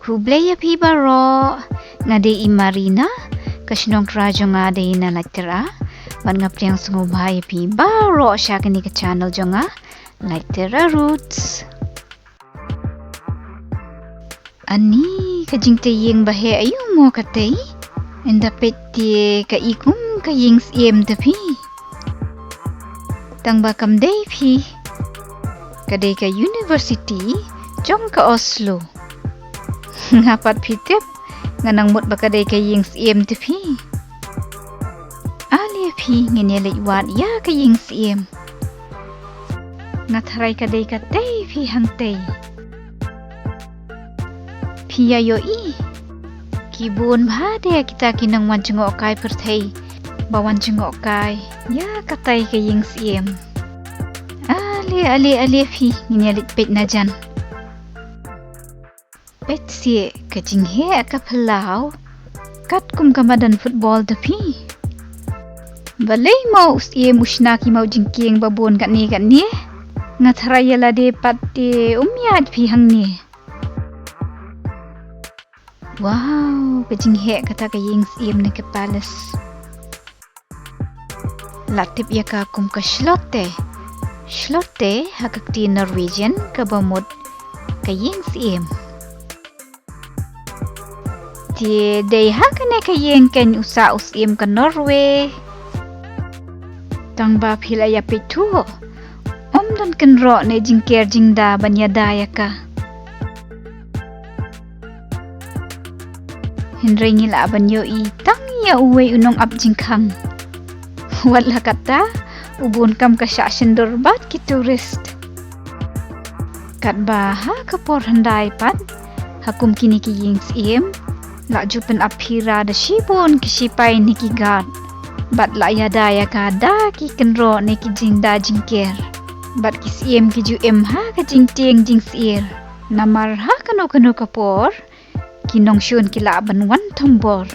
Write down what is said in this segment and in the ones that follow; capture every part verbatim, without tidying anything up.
Khublei ïa phi baroh, nga dei i Marina, ka shnong Kra jong nga dei na Laityra, bad nga pdiang sngewbha ïa phi baroh sha kane ka channel jong nga, Laityra Roots. Ani ka jingtei ïing ba heh aïu mo katei, ynda peit te ka i kum ka ïing syiem te phi. Tang ba kam dei phi, ka dei ka university jong ka Oslo. Nga pat phi tip, nga nang mut ba ka dei ka ïing syiem te phi. Ale phi ngin ïa leit wad ïa ka ïing syiem. Nga tharai ka dei katei phi hangtei. Phi ïa ïohi, ki bun bha de kita ki nongwan jngohkai pyrthei ba wan jngohkai ïa katei ka ïing syiem. Ale ale ale phi ngin ïa leit peit najan. Peit seh ka jingheh ka phyllaw, katkum ka madan football te phi. Balei mo u syiem u shna ki maw jingkieng ba bun katne katne? Nga tharai ïa lade pat te um ïaid phi hangne. Wow, ka jingheh kata ka ïing syiem ne ka palace. La tip ïa ka kum ka slottet. Slottet ha ka kti Norwegian kaba mut ka ïing syiem. Te dei ha kane ka ïing kein u sah u syiem ka Norway. Tang ba phi la ïa peit thuh, ym don kynroh ne jingker jingda ban ïada ïa ka. Hynrei ngi lah ban ïohi tang ïa uwei u nongap jingkhang. Wat la katta, u bun kam ka shah shyndur bad ki tourist. Katba ha ka por hyndai pat, ha kum kine ki ïing syiem, la ju pynap phira da shibun ki shipai ne ki guard. Bad la ïada ïa ka da ki kynroh ne ki jingda jingker. Bad ki syiem ki ju im ha ka jingtieng jingsyier. Namar ha kano kano ka por, ki nongshun ki lah ban wan thombor.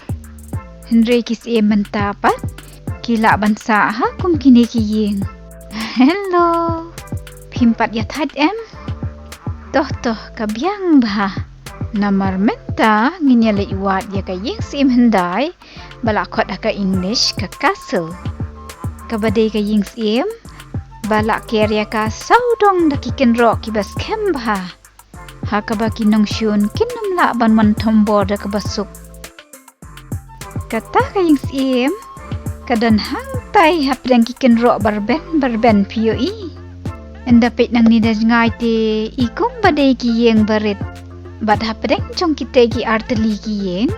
Hynrei ki syiem mynta pat, ki lah ban sah ha kum kine ki ïing. Hello. Phim pat ïa thait em? Toh toh ka biang bha. Namar mynta ngin ïa leit wad ïa ka ïing syiem hyndai, ba la khot ha ka English ka castle. Kaba dei ka ïing syiem ba la ker ïa ka sawdong da ki kynroh kiba skhem bha. Ha kaba ki nongshun kin ym lah ban wan thombor da kaba suk. Kata ka ïing syiem ka don hangtai hapdeng ki kynroh barben barben phi ïohi. Ynda peit nangne da jngai te i kum ba dei ki ïing barit. Bad hapdeng jong kitei ki artylli ki ïing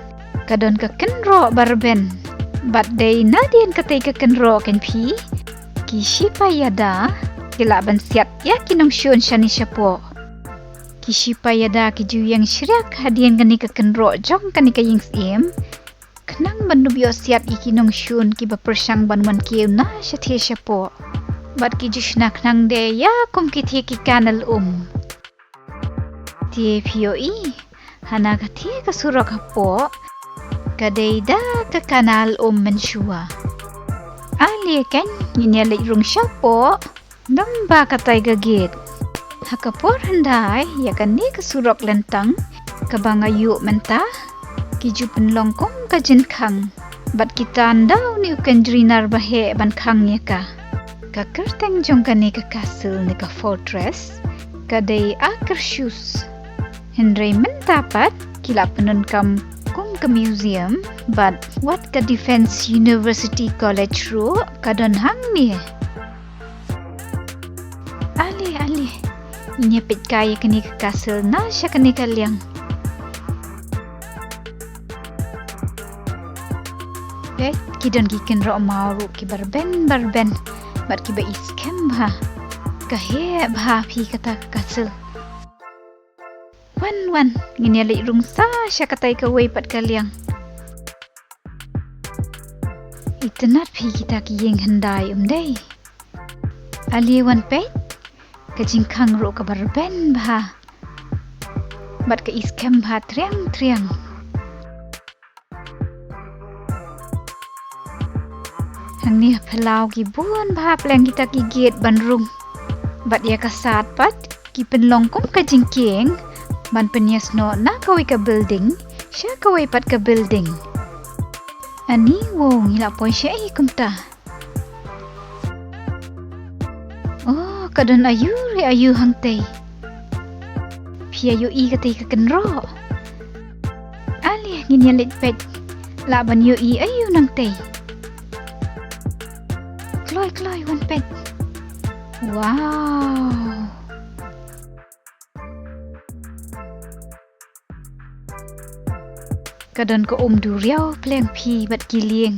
ka don ka kynroh barben. Bad dei nadien katei ka kynroh kein phi, ki shipai ïada ki lah ban siat ïa ki nongshun shane shapoh. Ki shipai ïada ki ju ïeng shriak hadien kane ka kynroh jong kane ka ïing syiem. Khnang ban dup ïoh siat ïa ki nongshun kiba pyrshang ban wan kiew na shatei shapoh. Bad ki ju shna khnang de ïa kum kitei ki canal um. Te phi ïohi, hana katei ka surok hapoh, ka dei da ka canal um mynshuwa. Ale kein ngin ïa leit rung shapoh. Namba katei ka gate. Ha ka por hyndai ïa kane ka surok lyntang kaba nga ïoh mynta, ki ju pynlong kum ka jingkhang. Bad ki tan da une u kynjri nar ba heh ban khang ïa ka. Ka kyrteng jong kane ka castle ne ka fortress ka dei Akershus. Hynrei mynta pat ki la pyndonkam kum ka museum bad wat ka Defence University College ruh ka don hangne. Ale ale. Ngin ïa peit kai ïa kane ka castle na sha kane ka liang. Peit, ki don ki kynroh maw ruh ki barben barben. Bad kiba i skhem bha. Ka heh bha phi kata ka castle. Wan wan, ngin ïa leit rung sa sha katei kawei pat ka liang. Itynnad phi kita ki ïing hyndai um dei. Ale wan peit, ka jingkhang ruh ka barben bha. Bad ka i skhem bha triang triang. Hangne ha phyllaw ki bun bha pleng kita ki gate ban rung. Bad ïa ka sat pat ki pynlong kum ka jingkieng Ban pynïasnoh na kawei ka building sha kawei pat ka building. Ani, wow, ngi la poi shaei kumta? Oh, ka don aïu re aïu hangtei? Phi ïohi katei ka kynroh? Ale, ngin ïa leit peit. Lah ban ïohi aïu nangtei? Kloi, kloi, wan peit. Wow. Ka don ka um duriaw pleng phi bad ki lieng.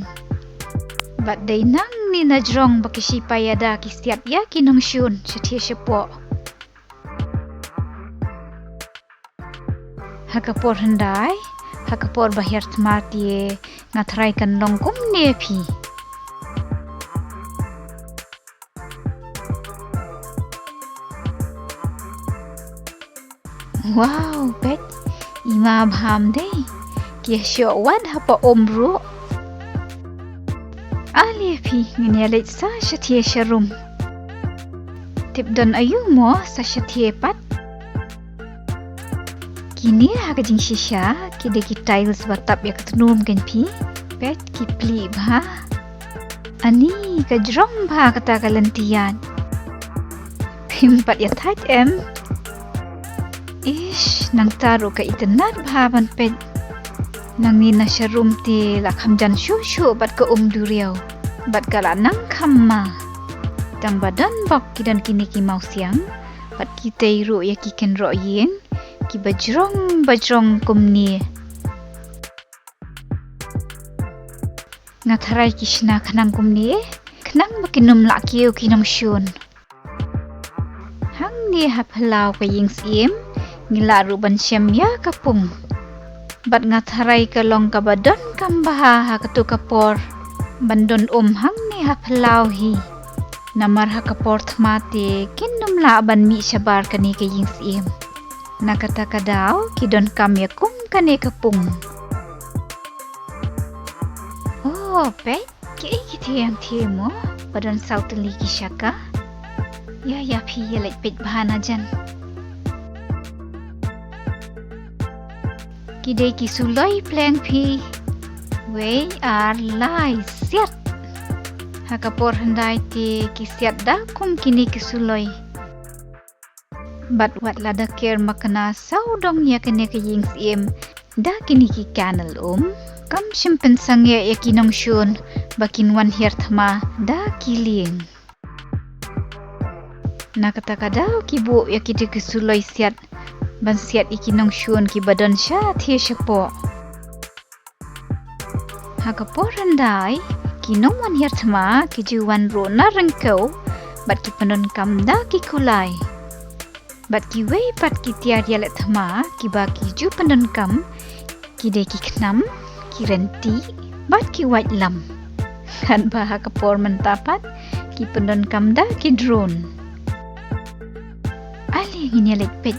Bad dei nangne na jrong ba ki shipai ïada ki siat ïa ki nongshun shathie shapoh. Ha ka por hyndai, ha ka por ba hiar thma te nga tharai kan long kumne phi. Wow, peit, i ma bha ym dei. Ki ïa shoh wad hapoh um ruh. Ale phi, ngin ïa leit sa shathie sharum. Tip don aïu mo sa shathie pat? Kine ha ka jingshisha ki dei ki tiles ba tap ïa ka tnum kein phi. Peit ki plie bha. Ani, ka jrong bha kata ka lynti ïaid. Phim pat ïa thait em? Ish, nangta ruh ka itynnad bha ban peit. Nangne na sharum te la kham jan shuh shuh bad ka um duriaw. Bad ka la nang kham ma. Tang ba don bok ki don kine ki mawsiang. Bad kitei ruh ïa ki kynroh ïing kiba jrong ba jrong kumne. Nga tharai ki shna khnang kumne, khnang ba kin ym lah kiew ki nongshun. Hangne ha phyllaw ka ïing syiem, ngi lah ruh ban shem ïa ka pung. Bad nga tharai ka long kaba donkam bha ha kato ka por ban don um hangne ha phyllaw hi. Namar ha ka por thma te kin ym lah ban mih shabar kane ka ïing syiem. Na kata ka daw ki donkam ïa kum kane ka pung. Oh, peit, kiei kine ki thiang thie mo, ba don saw tylli ki shaka. Ïa, ïa phi ïa leit peit bha na jan. Ki dei ki suloi pleng phi. Wei ar lai siat. Ha ka por hyndai te ki siat da kum kine ki suloi. Bad wat la da ker makna sawdong ïa kane ka ïing syiem da kine ki canal um, kam shym pynsangeh ïa ki nongshun ba kin wan hiar thma da ki lieng. Na kata ka daw ki buh ïa kito ki suloi siat ban siat ïa ki nongshun kiba don shathie shapoh. Ha ka por hyndai ki nongwan hiar thma ki ju wan ruh na ryngkew bad ki pyndonkam da ki kulai. Bad kiwei pat ki tiar ïaleh thma kiba ki ju pyndonkam ki dei ki khnam, ki rynti bad ki waitlam. Katba ha ka por mynta pat ki pyndonkam da ki drone. Ale ngin ïa leit peit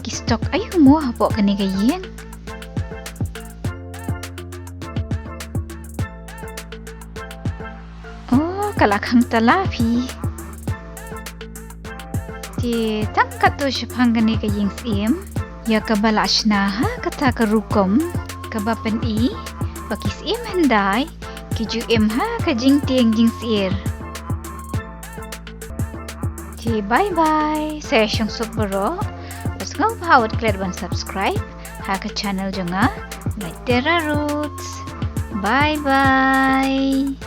ki stock aïu mo hapoh kane ka ïing. Oh, ka la khang tala phi. Te tang katto shaphang kane ka ïing syiem ïa kaba la shna ha kata ka rukom kaba pyni ba ki syiem hyndai ki ju im ha ka jingtieng jingsyier. Te bye bye, sa ïa shong suk baroh. Bad sngewbha wat klet ban subscribe ha ka channel jong nga, Laitera Roots. Bye bye.